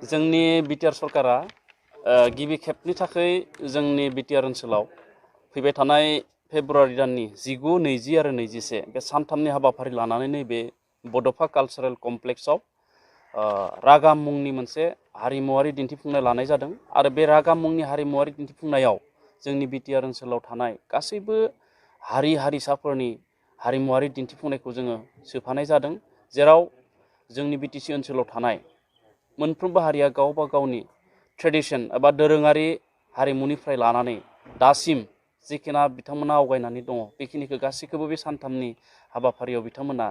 जोंनि बिटिआर सरकारा गिबि खेबनि थाखाय जोंनि बिटिआर ओनसोलाव फैबाय थानाय फेब्रुवारि दाननि 19, 20 आरो 21 बे सानथामनि हाबाफारि लानानै नैबे बड'फा कालचारेल कमप्लेक्सआव रागा मुंनि मोनसे हारिमुवारि दिन्थिफुंनाय लानाय जादों आरो बे रागा मुंनि हारिमुवारि दिन्थिफुंनायाव जोंनि बिटिआर ओनसोलाव थानाय गासैबो हारि हारिसाफोरनि हारिमुवारि दिन्थिफुंनायखौ जोङो सोफानाय जादों, जेराव जोंनि बिटिसि ओनसोलाव थानाय मोनफ्रोमबो हारिया गावबा गावनि ट्रेडिशन एबा दोरोङारि हारिमुनिफ्राय लानानै दासिम जिखिना बिथांमोना आवगायनानै दङ बेखिनिखौ गासैखौबो बे सानथामनि हाबाफारियाव बिथांमोना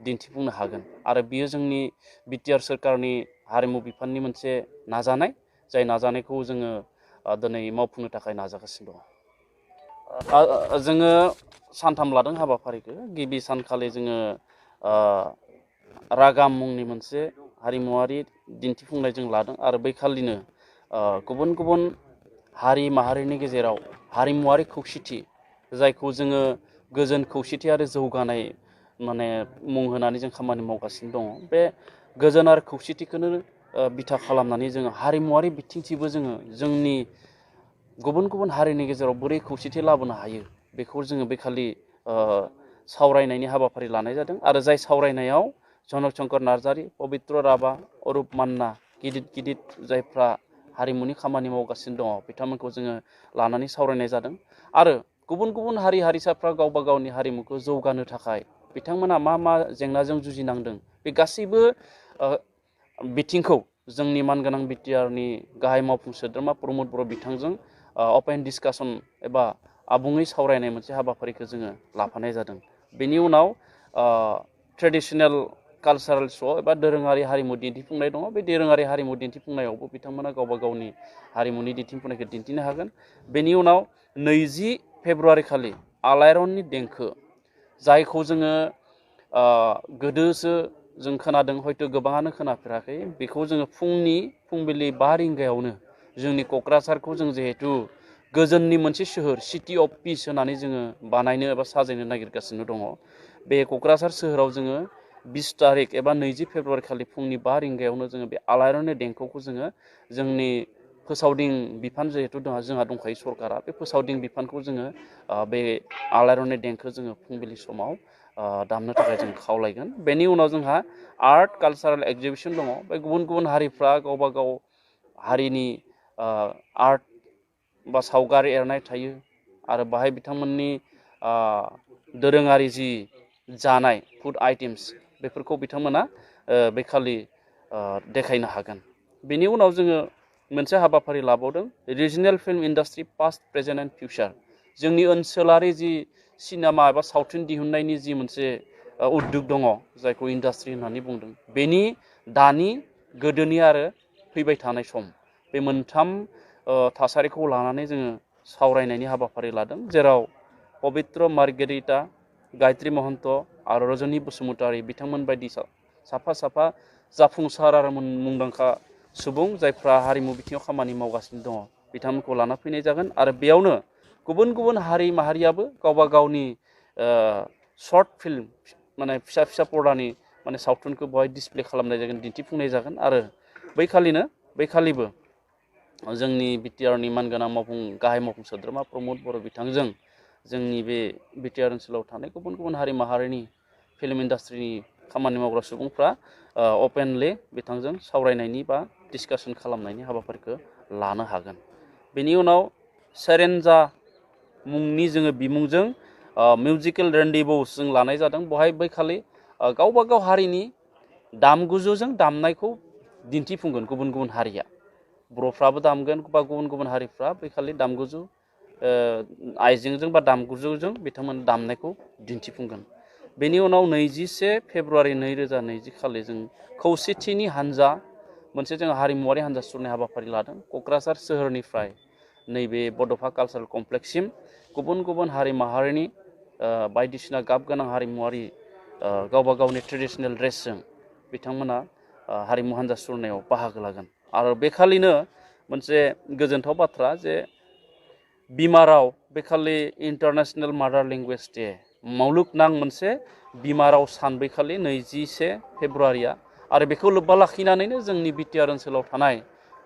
दिन्थिफुंनो हागोन आरो बियो जोंनि बिटिआर सोरखारनि हारिमु बिफाननि मोनसे नाजानाय, जाय नाजानायखौ जोङो दिनै मावफुंनो थाखाय नाजागासिनो दङ। जोङो सानथाम लादों हाबाफारिखौ। गिबि सानखालि जोङो रागाम मुंनि मोनसे हारिमुवारि दिन्थिफुंनाय जों लादों आरो बै खालिनो गुबुन गुबुन हारि माहारिनि गेजेराव हारिमुवारि खौसेथि, जायखौ जोङो गोजोन खौसेथि आरो जौगानाय मुं होनानै जों खामानि मावगासिनो दङ। बे गोजोन आरो खौसेथिखौनो बिथा खालामनानै जोङो हारिमुवारि बिथिंथिबो जोङो जोंनि गुबुन गुबुन हारिनि गेजेराव बोरै खौसेथि लाबोनो हायो बेखौ जोङो बे खालि सावरायनायनि हाबाफारि लानाय जादों आरो जाय सावरायनायाव जनक शंकर नार्जारी, पबित्र राभा, अरुप मान्ना गिदिर गिदिर जायफ्रा हारिमुनि खामानि मावगासिनो दङ बिथांमोनखौ जोङो लानानै सावरायनाय जादों आरो गुबुन गुबुन हारि हारिसाफ्रा गावबा गावनि हारिमुखौ जौगानो थाखाय बिथांमोना मा मा जेंनाजों जुजिनांदों बे गासैबो बिथिंखौ जोंनि मानगोनां बिटिआरनि गाहाय मावफुं सोद्रोमा प्रमद बर' बिथांजों अपेन डिसकासन एबा आबुङै सावरायनाय मोनसे हाबाफारिखौ जोङो लाफानाय जादों। बेनि उनाव ट्रेडिशनेल कालचारेल श' एबा दोरोङारि हारिमु दिन्थिफुंनाय दङ। बे दोरोङारि हारिमु दिन्थिफुंनायावबो बिथांमोना गावबा गावनि हारिमुनि दिन्थिफुंनायखौ दिन्थिनो हागोन। बेनि उनाव 20 फेब्रुवारि खालि आलायारननि देंखो, जायखौ जोङो गोदोसो जों खोनादों, हयथ' गोबाङानो खोनाफेराखै, बेखौ जोङो फुंबिलि 5 रिंगायावनो जोंनि क'क्राझारखौ जों जिहेथु गोजोननि मोनसे सोहोर, सिटि अफ पिस होनानै जोङो बानायनो एबा साजायनो नागिरगासिनो दङ। बे क'क्राझार सोहोराव जोङो 20 तारिख एबा 20 फेब्रुवारि खालि फुंनि 5 रिंगायावनो जोङो बे आलायारननि देंखोखौ जोङो जोंनि फोसावदिं बिफान जिहेथु जोंहा दंखायो सरकारा, बे फोसावदिं बिफानखौ जोङो बे आलायारननि देंखो जोङो फुंबिलि समाव दामनो थाखाय जों खावलायगोन। बेनि उनाव जोंहा आर्ट कालचारेल एक्जिबिसन दङ। बे गुबुन गुबुन हारिफ्रा गावबा गाव हारिनि आर्ट बा सावगारि एरनाय थायो आरो बाहाय बिथांमोननि दोरोङारि जि जानाय फुड आइटेम्स बेफोरखौ बिथांमोना बे खालि देखायनो हागोन। बेनि उनाव जोङो मोनसे हाबाफारि लाबावदों, regional film industry past, present and future. जोंनि ओनसोलारि जि सिनेमा एबा सावथुन दिहुननायनि जि मोनसे उद्योग दङ, जायखौ इन्डास्ट्रि होननानै बुंदों, बेनि दानि, गोदोनि आरो फैबाय थानाय सम, बे मोनथाम थासारिखौ लानानै जोङो सावरायनायनि हाबाफारि लादों, जेराव पबित्र मार्गेरिटा, गायत्री महन्त आरो रजनी बसुमतारी बिथांमोन बायदि साफा साफा जाफुंसार आरो मुंदांखा सुबुं जायफ्रा हारिमु बिथिङाव खामानि मावगासिनो दङ बिथांमोनखौ लाना फैनाय जागोन आरो बेयावनो गुबुन गुबुन हारि माहारियाबो गावबा गावनि शर्ट फिल्म फिसा फिसा पर्दानि सावथुनखौ बेवहाय डिसप्ले खालामनाय जागोन, दिन्थिफुंनाय जागोन आरो बैखालिबो जोंनि बिटिआरनि मानगोनां गाहाय मावफुं सोद्रोमा प्रमद बर' बिथांजों जोंनि बे बिटिआर ओनसोलाव थानाय गुबुन गुबुन हारि माहारिनि फिल्म इन्डास्ट्रिनि खामानि मावग्रा सुबुंफ्रा अपेनलि बिथांजों सावरायनायनि बा डिसकासन खालामनायनि हाबाफारिखौ लानो हागोन। बेनि उनाव सेरेन्जा मुंनि जोङो बिमुंजों मिउजिकेल रेन्डेभ'स जों लानाय जादों। बेवहाय बैखालि गावबा गाव हारिनि दामजुजों दामनायखौ दिन्थिफुंगोन। गुबुन गुबुन हारिया, बर'फ्राबो दामगोन बा गुबुन गुबुन हारिफ्रा बैखालि दामजुजों आइजेंजों बा दामजुजों बिथांमोन दामनायखौ दिन्थिफुंगोन। बेनि उनाव 21 फेब्रुवारि 2020 खालि जों खौसेथिनि हानजा मोनसे जों हारिमुवारि हानजा सुरनाय हाबाफारि लादों। क'क्राझार सोहोरनिफ्राय नैबे बड'फा कालचारेल कमप्लेक्ससिम गुबुन गुबुन हारि माहारिनि बायदिसिना गाब गोनां हारिमुवारि गावबा गावनि ट्रेडिशनेल ड्रेसजों बिथांमोना हारिमु हानजा सुरनायाव बाहागो लागोन आरो बेखालिनो मोनसे गोजोनथाव बाथ्रा जे बिमा राव, बेखालि इन्टारनेशनेल मादार लेंगुवेज डे, मुलुगनां मोनसे बिमा राव सान बैखालि 21 फेब्रुवारिया आरो बेखौ लोब्बा लाखिनानैनो जोंनि बिटिआर ओनसोलाव थानाय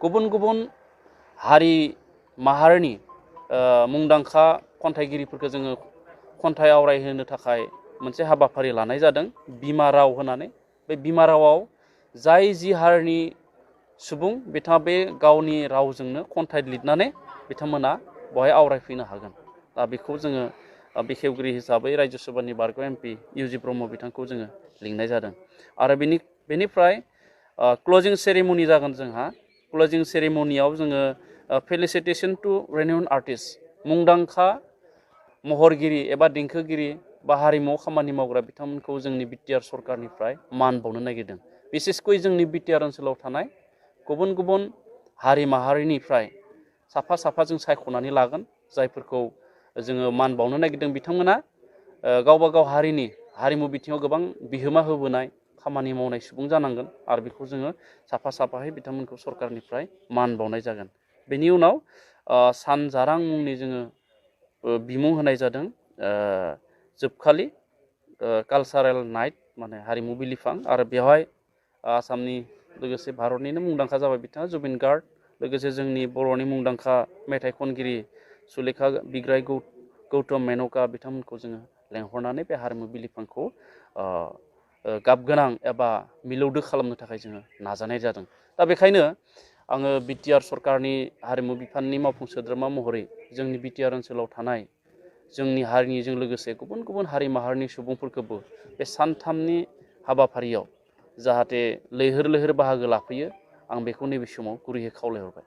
गुबुन गुबुन हारि माहारिनि मुंदांखा खन्थाइगिरिफोरखौ जोङो खन्थाइ आवरायहोनो थाखाय मोनसे हाबाफारि लानाय जादों बिमा राव होनानै। बे बिमा रावाव जाय जि हारिनि सुबुं बिथाङा बे गावनि रावजोंनो खन्थाइ लिरनानै बिथांमोना बेवहाय आवरायफैनो हागोन। दा बेखौ जोङो बेखेवगिरि हिसाबै राज्यो सभानि बारग' MP इउ.जि. ब्रह्म बिथांखौ जोङो लिंनाय जादों। आरो बेनिफ्राय क्लजिं सेरेमनि जागोन जोंहा। क्लजिं सेरेमनियाव जोङो फेलिसिटेसन टु रेनाउन्ड आर्टिस्ट मुंदांखा महरगिरि एबा देंखोगिरि बा हारिमुआव खामानि मावग्रा बिथांमोनखौ जोंनि बिटिआर सरकारनिफ्राय मान बावनो नागिरदों। बिसेसकय जोंनि बिटिआर ओनसोलाव थानाय गुबुन गुबुन हारि माहारिनिफ्राय साफा साफा जों सायख'नानै लागोन। जायफोरखौ जोङो मान बावनो नागिरदों बिथांमोना गावबा गाव हारिनि हारिमु बिथिङाव गोबां बिहोमा होबोनाय खामानि मावनाय सुबुं जानांगोन। आरो बेखौ जोङो साफा साफायै बिथांमोनखौ सरकारनिफ्राय मान बावनाय जागोन। बेनि उनाव सानजारां मुंनि जोङो बिमुं होनाय जादों जोबखालि कालचारेल नाइट माने हारिमु बिलिफां। आरो बेवहाय आसामनि लोगोसे भारतनिनो मुंदांखा जाबाय बिथाङा जुबिन गार्ग, लोगोसे जोंनि बर'नि मुंदांखा मेथाइ खनगिरि सुलेखा बिग्राय गौतम मेनका बिथांमोनखौ जोङो लेंहरनानै बे हारिमु बिलिफांखौ गाबगोनां एबा मिलौदो खालामनो थाखाय जोङो नाजानाय जादों। दा बेखायनो आङो बिटिआर सरकारनि हारिमु बिफाननि मावफुं सोद्रोमा महरै जोंनि बिटिआर ओनसोलाव थानाय जोंनि हारिनिजों लोगोसे गुबुन गुबुन हारि माहारिनि सुबुंफोरखौबो बे सानथामनि हाबाफारियाव जाहाथे लैहोर लैहोर बाहागो लाफैयो आं बेखौ नैबे समाव गुरैयै खावलायहरबाय।